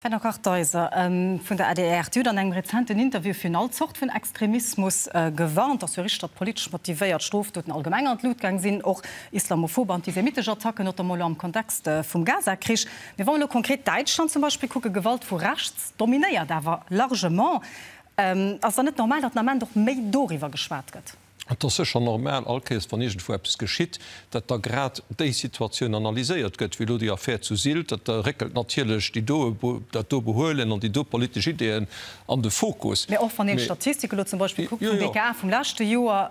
Fernand Kartheiser vun der adr, Dir hutt an engem rezenten Interview virun all Zort vun Extremismus gewarnt. Ass jo richteg, datt politesch motivéiert Strofdoten allgemeng an d'Lut gaang sinn, och islamophob, antisemitesch Attacken, notamment elo am Kontext vum Gaza-Krich. Mee wa mer elo konkret Däitschland zum Beispill kucken, Gewalt vu rechts dominéiert awer largement. Ass dann net normal, datt den Ament och méi doriwwer geschwat gëtt? Et ass sécher normal, all Kéiers wann iergendwou eppes geschitt, datt da grad déi Situatioun analyséiert gëtt, wéi elo déi Affär zu Sylt. Dat réckelt natierlech déi do, dat do Behuelen an déi do politesch Ideeën an de Fokus. Mä och wann een d'Statistike elo zum Beispill kuckt vum BKA vum leschte Joer,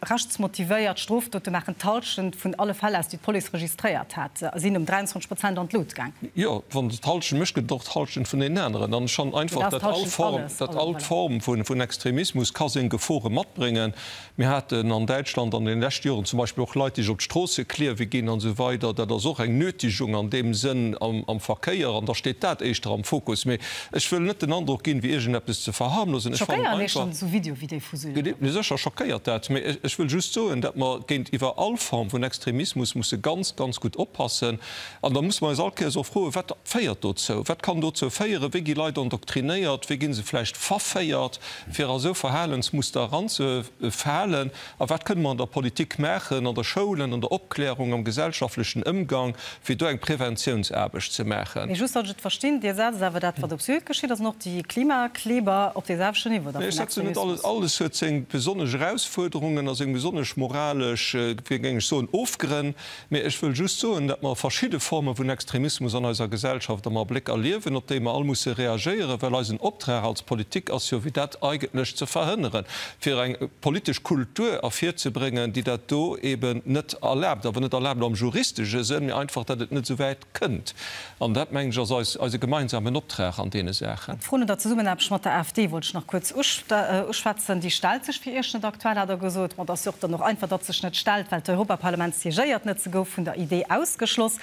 rechtsmotivéiert Strofdote maachen d'Hallschent vun alle Fäll aus, déi d'Police registréiert hat, sinn ëm 23 Prozent an d'Lut gaang. Jo, wann et d'Hallschent mécht, gëtt et och d'Hallschent vun deenen aneren. An ech fannen einfach, datt all Form, datt all Form vun Extremismus ka seng Gefore matbréngen. Mir haten an Däitschland an deene leschte Joren zum Beispill och Leit, déi sech op d'Stroosse kliewe ginn an esou weider. Dat ass och eng Nötigung an deem Sënn am Verkéier an da steet dat éischter am Fokus. Mee ech wëll net den Androck ginn, wéi iergendeppes ze verharmlosen. Ech fannen Schockéieren Iech dann esou Videoe wéi déi vu Sylt? Mee sécher schockéiert dat. Mee ech wëll just soen, datt mer géintiwwer all Form vun Extremismus musse ganz, ganz gutt oppassen. An da musse mer eis all Kéiers och froen, Wat féiert dozou? Wat kann dozou féieren? Wéi gi Leit endoktrinéiert? Wéi gi se vläicht verféiert, fir a esou Verhalensmuster eranzefalen? A wat kënne mer an der Politik maachen, an der Schoul, an der Opklärung, am gesellschaftlechen Ëmgang, fir do eng Preventiounsaarbecht ze maachen? Mee just, datt ech et verstinn, Dir setzt awer dat, wat op Sylt geschitt ass, an och déi Klimakleber op dee selwechten Niveau da vun Extremismus? Ech setzen net alles. Alles huet seng besonnesch Erausfuerderungen a seng besonnesch moralesch, wéi géing ech soen, Ofgrënn. Mee ech wëll just soen, datt mer verschidde Forme vun Extremismus an eiser Gesellschaft am Abléck erliewen, op déi mer all musse reagéieren, well eisen Optrag als Politik ass jo, fir dat eigentlech ze verhënneren, fir eng politesch Kultur ervirzebréngen, déi dat do eben net erlaabt, awer net erlaabt am juristesche Sënn, mee einfach, datt et net esou wäit Kënnt. An dat, mengen ech, ass eis, eise gemeinsamen Optrag an deene Saachen. D'Fro no der Zesummenaarbecht mat der AfD wollt ech nach kuerz uschwätzen. Déi stellt sech fir Iech net aktuell, hat Der gesot. Ma et ass jo och dann och einfach, datt sech net stellt, well d'Europaparlament siégéiert net. Se gouf vun der Idee ausgeschloss.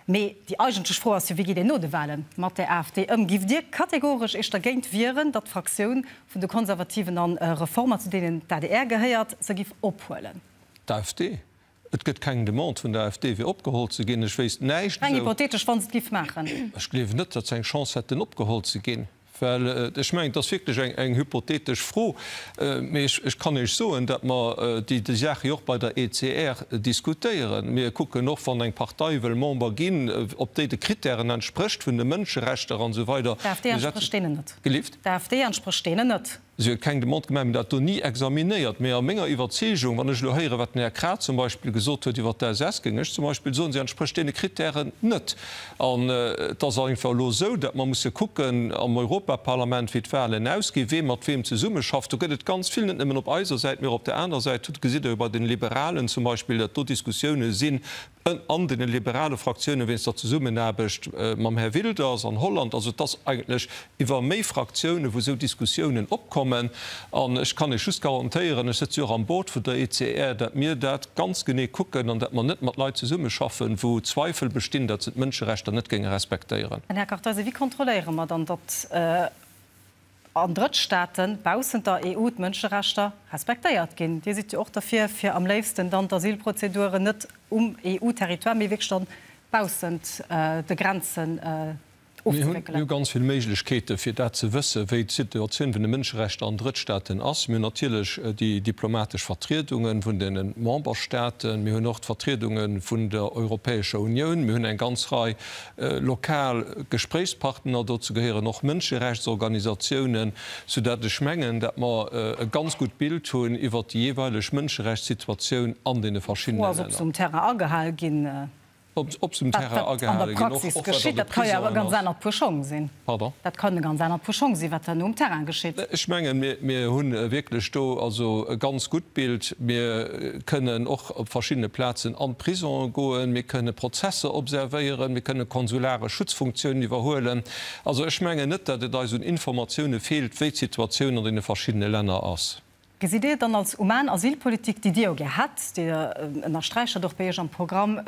Mee déi eigentlech Fro ass jo, Wéi geet een no de Wahlen mat der AfD ëm? Giff Dir kategoresch Iech dergéint wieren, datt d'Fraktioun vun de Konservativen an Reformer, zu deenen d'ADR gehéiert, se giff ophuelen? D'AfD? Et gëtt keng Demande vun der AfD fir opgeholl ze ginn. Ech wéisst näischt Reng esou. hypothetesch, wa se et giff maachen. Ech gleewen net, datt se eng Chance hätten opgeholl ze ginn, well ech mengen, et ass wierklech eng eng hypothetesch Fro. Mee ech ech kann Iech soen, datt mer déi déi Saache jo och bei der ECR diskutéieren. Mir kucken och, wann eng Partei wëll Member ginn, ob déi de Krittären entsprécht vun de Mënscherechter an esou weider. D'AfD entsprécht deenen net. Gelift? D'AfD entsprécht deenen net. Si huet keng Demande gemaach, mir hunn dat do ni examinéiert. Mee a menger Iwwerzeegung, wann ech elo héieren, wat den Här Krah zum Beispill gesot huet iwwert d'SS, géing ech zum Beispill soen, se entsprécht deene Kritären net. An et ass einfach elo esou, datt mer musse kucken am Europaparlament, wéi d'Wahlen ausginn, wee mat weem zesummeschafft. Do gëtt et ganz vill, net nëmmen op eiser Säit, mee och op der anerer Säit. Dat gesitt Der jo bei den Liberalen zum Beispill, datt do Diskussioune sinn, an deene liberale Fraktiounen wéinst der Zesummenaarbecht mam Här Wilders an Holland. Also et ass eigentlech iwwer méi Fraktiounen, wou esou Diskussiounen opkommen. An ech kann Iech just garantéieren, ech sëtze jo och am Board vun der ECR, datt mir dat ganz genee kucken an datt mer net mat Leit zesummeschaffen, wou Zweifel bestinn, datt se d'Mënscherechter net géinge respektéieren. Här Kartheiser, wéi kontrolléiere mer dann, datt an Drëttstaaten baussent der EU d'Mënscherechter respektéiert ginn. Dir sidd jo och derfir, fir am léifsten dann d'Asylprozeduren net um EU-Territoire, mee wierklech dann baussent de Grenzen ofzewéckelen. Mir hu ganz vill Méiglechkeeten, fir dat ze wëssen, wéi d'Situatioun vun de Mënscherechter an Drëttstaaten ass. Mir hunn natierlech déi diplomatesch Vertriedunge vun de Memberstaaten. Mir hunn och d'Vertriedunge vun der Europäescher Unioun. Mir hunn eng ganz Rei Lokal Gespréichspartner, dozou gehéieren och Mënscherechtsorganisatiounen, soudatt ech mengen, datt mer e ganz gutt Bild hunn iwwert déi jeeweileg Mënscherechtssituatioun an deene verschiddene Länner. D'Fro ass, ob se um Terrain agehale ginn. Ob se um Terrain agehale ginn, och wat an de Prisonen ass. Pardon? Dat kann e ganz anert Puer Schong sinn, wat herno um Terrain geschitt. Ech mengen, mir hu wierklech do also e ganz gutt Bild. Mir kënnen och op verschiddene Plazen an d'Prisonge goen, mir kënne Prozesser observéieren, mir kënne konsularesch Schutzfunktiounen iwwerhuelen. Also ech mengen net, datt et eis un Informatioune feelt, wéi d'Situatioun an deene verschiddene Länner ass. Gesitt Dir et dann als human Asylpolitik, déi Dir jo gär hätt, Dir ënnersträicht dat och bei Iech am Programm,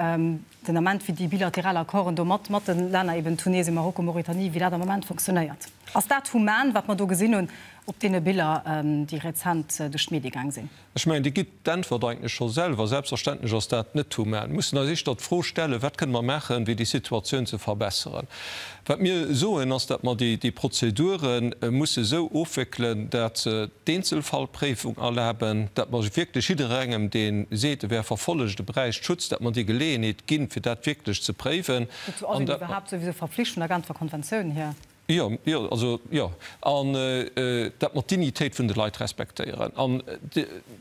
den Ament, wéi déi bilateral Accorden do mat mat de Länner, eben Tunesien, Marokko, Mauritanie, wéi dat am Moment funktionéiert? Ass dat human, wat mer do gesinn hunn? Op deene Biller, déi rezent duerch d'Medie gaang sinn? Ech mengen, Dir gitt d'Äntwert eigentlech scho selwer. Selbstverständlech ass dat net human. Mir mussen eis éischter d'Fro stellen, Wat kënne mer maachen, fir déi Situatioun ze verbesseren? Wat mir soen, ass, datt mer déi Prozedure musse esou ofwéckelen, datt se d'Eenzelfallpréifung erlaben, datt mer wierklech jidderengem, dee seet, e wär verfollegt, e bräicht Schutz, datt mer déi Geleeënheet ginn, fir dat wierklech ze préiwen. Dozou ass een iwwerhaapt souwisou verpflicht vun der Genfer Konventioun hier. Jo, jo, also jo. An dat mer d'Dignitéit vun de Leit respektéieren. An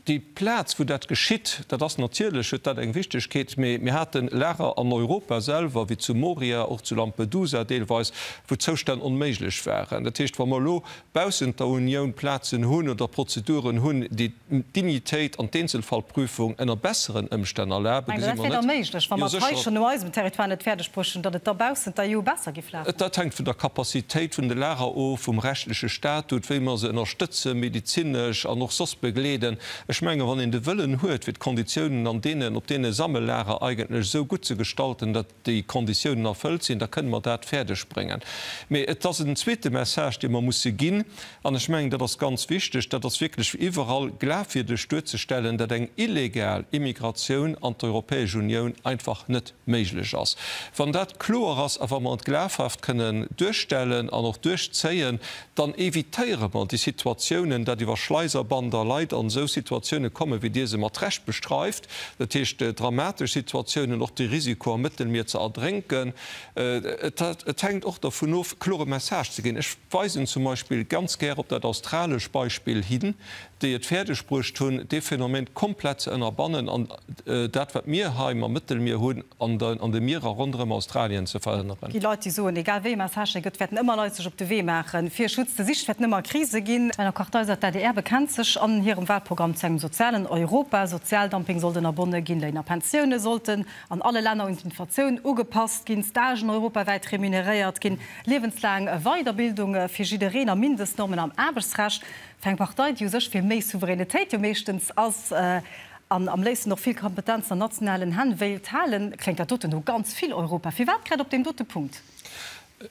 déi Plaz, wou dat geschitt, dat ass natierlech, huet dat eng Wichtegkeet. Mee mir hate Lager an Europa selwer, wéi zu Moria, och zu Lampedusa deelweis, wou d'Zoustänn onméiglech waren. Dat heescht, wa mer elo baussent der Unioun Plazen hunn oder Prozeduren hunn, déi d'Dignitéit an d'Eenzelfallprüfung ënner besseren Ëmstänn erlaben, gesi mer net. Dat wär da méiglech, wa mer et hei schonn no eisem Territoire net fäerdeg bruecht hunn, datt et da baussent der EU besser giff lafen? Dat hänkt vun der Capacitéit vun de Lager of, vum rechtleche Statut, wéi mer se ënnerstëtzen, medezinesch an och soss begleeden. Ech mengen, wann een de Wëllen huet, fir d'Konditiounen an deenen, op deene Sammellager eigentlech esou gutt ze gestalten, datt déi Konditiounen erfëllt sinn, da kënne mer dat fäerdeg bréngen. Mee et ass en zweete Message, dee mer musse ginn, an ech mengen, dat ass ganz wichteg, dat ass wierklech fir iwwerall glafwierdeg duerzestellen, datt eng illegal Immigratioun an d'Europäesch Unioun einfach net méiglech ass. Wann dat kloer ass a wa mer et glafhaft kënnen duerstellen an och duerchzéien, dann évitéiere mer déi Situatiounen, datt iwwer Schleiserbander Leit an esou Situatioune kommen, wéi Dir se mat Recht bestreift. Dat heescht, dramatesch Situatiounen, och de Risiko am Mëttelmier ze erdrénken. Et hänkt och dervun of, e klore Message ze ginn. Ech weisen zum Beispill ganz gär op dat australesch Beispill hin, déi et fäerdeg bruecht hunn, dee Phänomen komplett ze ënnerbannen an dat, wat mir hei mam Mëttelmier hunn, an de Mierer ronderëm Australien ze verhënneren. Gi Leit, déi soen, egal wéi ee Message et gëtt, wäerten ëmmer Leit sech op de Wee maachen, fir Schutz ze sichen. Et wäerten ëmmer Krise ginn. D'Werner Kartheiser, D'ADR bekennt sech an hirem Wahlprogramm zu engem sozialen Europa. Sozialdumping sollt ënnerbonne ginn, Léin a Pensioune sollten an alle Länner un d'Inflatioun ugepasst ginn, Stagen europawäit remuneréiert ginn, liewenslaang Weiderbildung fir jiddereen a Mindestnormen am Aarbechtsrecht. Fir eng Partei, déi u sech fir méi Souveränitéit jo meeschtens ass an am léifsten och vill Kompetenzen an nationalen Hänn wéilt halen, kléngt dat doten no ganz vill Europa. Firwat grad op deem dote Punkt?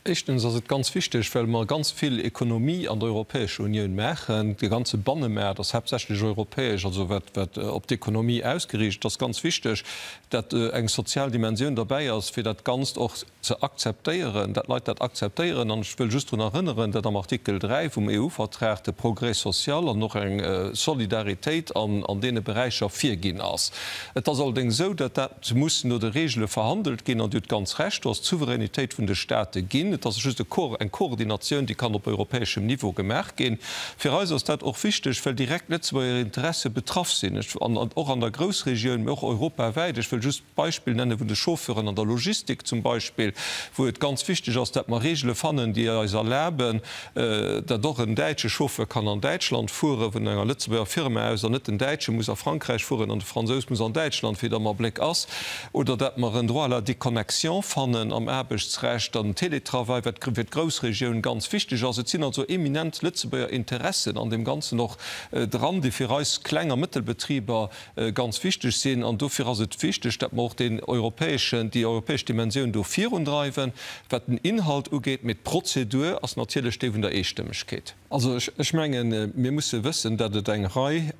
Éischtens ass et ganz wichteg, well mer ganz vill Ekonomie an der Europäescher Unioun maachen. De ganze Bannemaart ass haaptsächlech europäesch, also wat wat op d'Ekonomie ausgeriicht. Et ass ganz wichteg, dat eng sozial Dimensioun derbäi ass, fir dat Ganzt och ze akzeptéieren, dat d'Leit dat akzeptéieren. An ech wëll just drun erënneren, dat am Artikel 3 vum EU-Vertrag de Progrès social an och eng Solidaritéit an deene Beräicher virginn ass. Et ass allerdéngs esou, dat dat muss no de Regele verhandelt ginn. An Dir hutt ganz Recht, do ass d'Souveränitéit vun de State ginn. Et ass just eng Koordinatioun, déi kann op europäeschem Niveau gemaach ginn. Fir eis ass dat och wichteg, well direkt Lëtzebuerger Interesse betraff sinn, och an der Groussregioun, mä och europawäit. Ech wëll just Beispill nenne vun de Chauffeuren an der Logistik zum Beispill, wou et ganz wichteg ass, dat mer Regele fannen, déi eis erlaben, dat och en däitsche Chauffeur kann an Däitschland fuere vun enger Lëtzebuerger Firma aus an net den Däitsche muss a Frankräich fueren an de Fransous muss an Däitschland, wéi et am Abléck ass, oder dat mer en Droit à la déconnexion fannen am Aarbechtsrecht an Télétravail, wat fir d'Groussregioun ganz wichteg ass. Et sinn also eminent Lëtzebuerger Interessen an deem Ganzen och dran, déi fir eis Kleng a Mëttelbetriber ganz wichteg sinn. An dofir ass et wichteg, datt mer och deen europäeschen, déi europäesch Dimensioun do virundreiwen, wat den Inhalt ugeet. Mee d'Prozedur ass natierlech déi vun der Eestëmmegkeet. Also ech mengen, mir musse wëssen, datt et eng Rei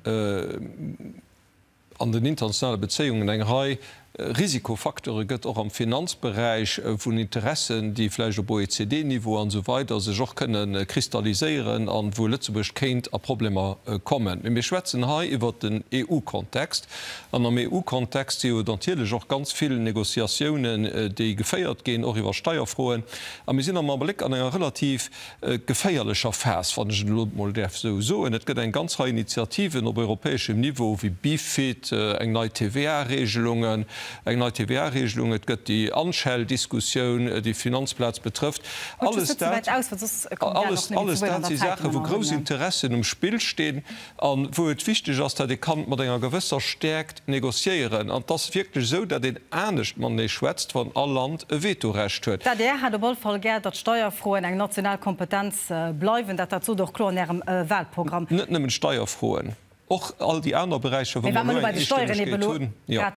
an den internationale Bezéiungen eng Rei Risikofacteure gëtt, och am Finanzberäich, vun Interessen, déi vläicht op OECD-Niveau an esou weider sech och kënne kristalliséieren an wou Lëtzebuerg kéint a Problemer kommen. Mee mir schwätzen hei iwwert den EU-Kontext. An am EU-Kontext si jo natierlech och ganz vill Négociatiounen, déi geféiert ginn, och iwwer Steierfroen. A mir sinn am Abléck an enger relativ geféierlecher Phas, wann ech et elo emol däerf esou soen. Et gëtt eng ganz Rei Initiativen op europäeschem Niveau, wéi BiFid, eng nei TVA-Regelungen, eng nei TVA-Regelung, et gëtt déi Anschell-Diskussioun, déi d'Finanzplaz betrëfft. Alles dat, alles, alles dat si Saachen, wou grouss Interessen um Spill stinn a wou et wichteg ass, datt ee kann mat enger gewësser Stäerkt négociéieren. An et ass wierklech esou, datt een anescht matenee schwätzt, wann all Land e Vetorecht huet. D'adr hätt op all Fall gär, datt Steierfroen eng national Kompetenz bleiwen. Dat dat sot och kloer an Ärem Wahlprogramm. Net nëmmen d'Steierfroen, och all déi aner Beräicher, wou mer elo eng Eestëmmegkeet hunn.